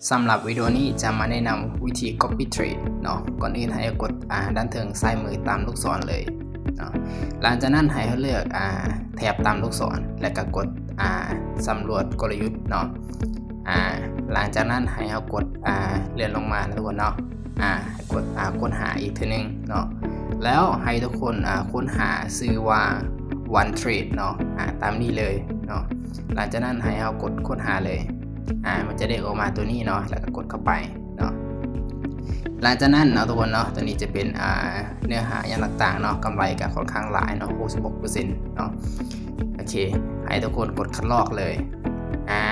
ສຳລັບວິດີໂອນີ້ຈະມາແນະນຳວິທີ Copy Trade ເນາະ. ກ່ອນອື່ນໃຫ້ເຮົາກົດ ອ່າ ດ້ານເທິງຊ້າຍມືຕາມລູກສອນເລີຍເນາະ. ຫຼັງຈາກນັ້ນໃຫ້ເຮົາເລືອກ ອ່າ ແຖບຕາມລູກສອນ ແລ້ວກໍກົດ ອ່າ ສຳຫຼວດກົນລະຍຸດເນາະ. ອ່າ ຫຼັງຈາກນັ້ນໃຫ້ເຮົາກົດ ອ່າ ເລື່ອນລົງມານະທຸກຄົນເນາະ. ອ່າ ກົດ ອ່າ ຄົ້ນຫາອີກເທື່ອໜຶ່ງເນາະ. ແລ້ວໃຫ້ທຸກຄົນ ອ່າ ຄົ້ນຫາຊື່ວ່າ One Trade ເນາະ. ອ່າ ຕາມນີ້ເລີຍເນາະ. ຫຼັງຈາກນັ້ນໃຫ້ເຮົາກົດຄົ້ນຫາເລີຍ. ອ່າ ມັນຈະເດ້ງອອກມາຕົວນີ້ເນາະ ແລ້ວກໍກົດເຂົ້າໄປເນາະ. ຫຼັງຈາກນັ້ນເນາະທຸກຄົນເນາະ ຕົວນີ້ຈະເປັນ ອ່າ ເນື້ອຫາຫຍັງຕ່າງໆເນາະ. ກຳໄລກໍຄ່ອນຂ້າງຫຼາຍເນາະ ຫົກສິບຫົກເປີເຊັນເນາະ. ໂອເຄ ໃຫ້ທຸກຄົນກົດຄັດລອກເລີຍ. ອ່າ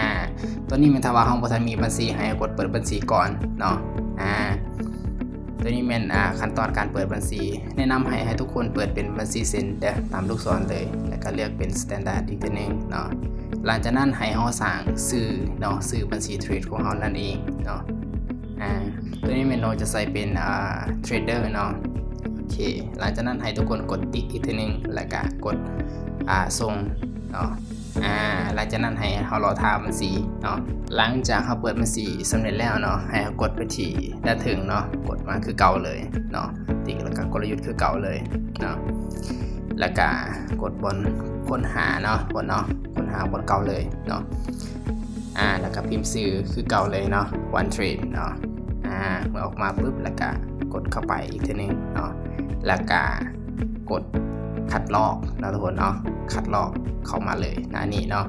ຕົວນີ້ແມ່ນຖ້າວ່າເຮົາບໍ່ທັນມີບັນຊີ ໃຫ້ເຮົາກົດເປີດບັນຊີກ່ອນເນາະ. ອ່າ ຕົວນີ້ແມ່ນ ອ່າ ຂັ້ນຕອນການເປີດບັນຊີ. ແນະນຳໃຫ້ ໃຫ້ທຸກຄົນເປີດເປັນບັນຊີເຊັນເດີ ຕາມລູກສອນເລີຍ ແລ້ວກໍເລືອກເປັນ Standard ອີກເທື່ອໜຶ່ງເນາະ. ຫຼັງຈາກນັ້ນໃຫ້ເຮົາສ້າງຊື່ເນາະ ຊື່ບັນຊີເທຣດຂອງເຮົານັ້ນເອງເນາະ. ອ່າ ຕົວນີ້ແມ່ນເຮົາຈະໃສ່ເປັນ ອ່າ Trader ເນາະ. ໂອເຄ ຫຼັງຈາກນັ້ນໃຫ້ທຸກຄົນກົດຕິກອີກເທື່ອໜຶ່ງ ແລ້ວກໍກົດ ອ່າ ສົ່ງເນາະ. ອ່າ ຫຼັງຈາກນັ້ນໃຫ້ເຮົາລໍຖ້າບັນຊີເນາະ. ຫຼັງຈາກເຮົາເປີດບັນຊີສຳເລັດແລ້ວເນາະ ໃຫ້ເຮົາກົດໄປທີ່ດ້ານເທິງເນາະ ກົດມາຄືເກົ່າເລີຍເນາະ. ຕິກແລ້ວກໍກົນລະຍຸດຄືເກົ່າເລີຍເນາະ. ແລ້ວກໍກົດບ່ອນຄົ້ນຫາເນາະ ກົດເນາະ ຄົ້ນຫາບ່ອນເກົ່າເລີຍເນາະ. ອ່າ ແລ້ວກໍພິມຊື່ຄືເກົ່າເລີຍເນາະ One Trade ເນາະ. ອ່າ ເມື່ອອອກມາປຶບ ແລ້ວກໍກົດເຂົ້າໄປອີກເທື່ອໜຶ່ງເນາະ ແລ້ວກໍກົດຄັດລອກເນາະທຸກຄົນເນາະ. ຄັດລອກເຂົ້າມາເລີຍໜ້ານີ້ເນາະ.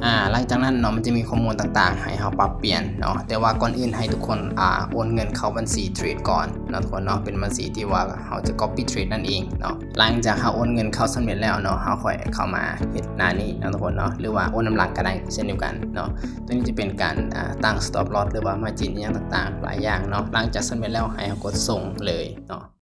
ອ່າ ຫຼັງຈາກນັ້ນເນາະ ມັນຈະມີຂໍ້ມູນຕ່າງໆໃຫ້ເຮົາປັບປ່ຽນເນາະ. ແຕ່ວ່າກ່ອນອື່ນໃຫ້ທຸກຄົນ ອ່າ ໂອນເງິນເຂົ້າບັນຊີເທຣດກ່ອນເນາະທຸກຄົນເນາະ. ເປັນບັນຊີທີ່ວ່າເຮົາຈະ Copy Trade ນັ້ນເອງເນາະ. ຫຼັງຈາກເຮົາໂອນເງິນເຂົ້າສຳເລັດແລ້ວເນາະ ເຮົາຄ່ອຍເຂົ້າມາເຮັດໜ້ານີ້ເນາະທຸກຄົນເນາະ ຫຼືວ່າໂອນນຳຫຼັງກໍໄດ້ເຊັ່ນດຽວກັນເນາະ. ຕົວນີ້ຈະເປັນການ ອ່າ ຕັ້ງ Stop Loss ຫຼືວ່າ Margin ອີ່ຫຍັງຕ່າງໆຫຼາຍຢ່າງເນາະ. ຫຼັງຈາກສຳເລັດແລ້ວໃຫ້ເຮົາກົດສົ່ງເລີຍເນາະ.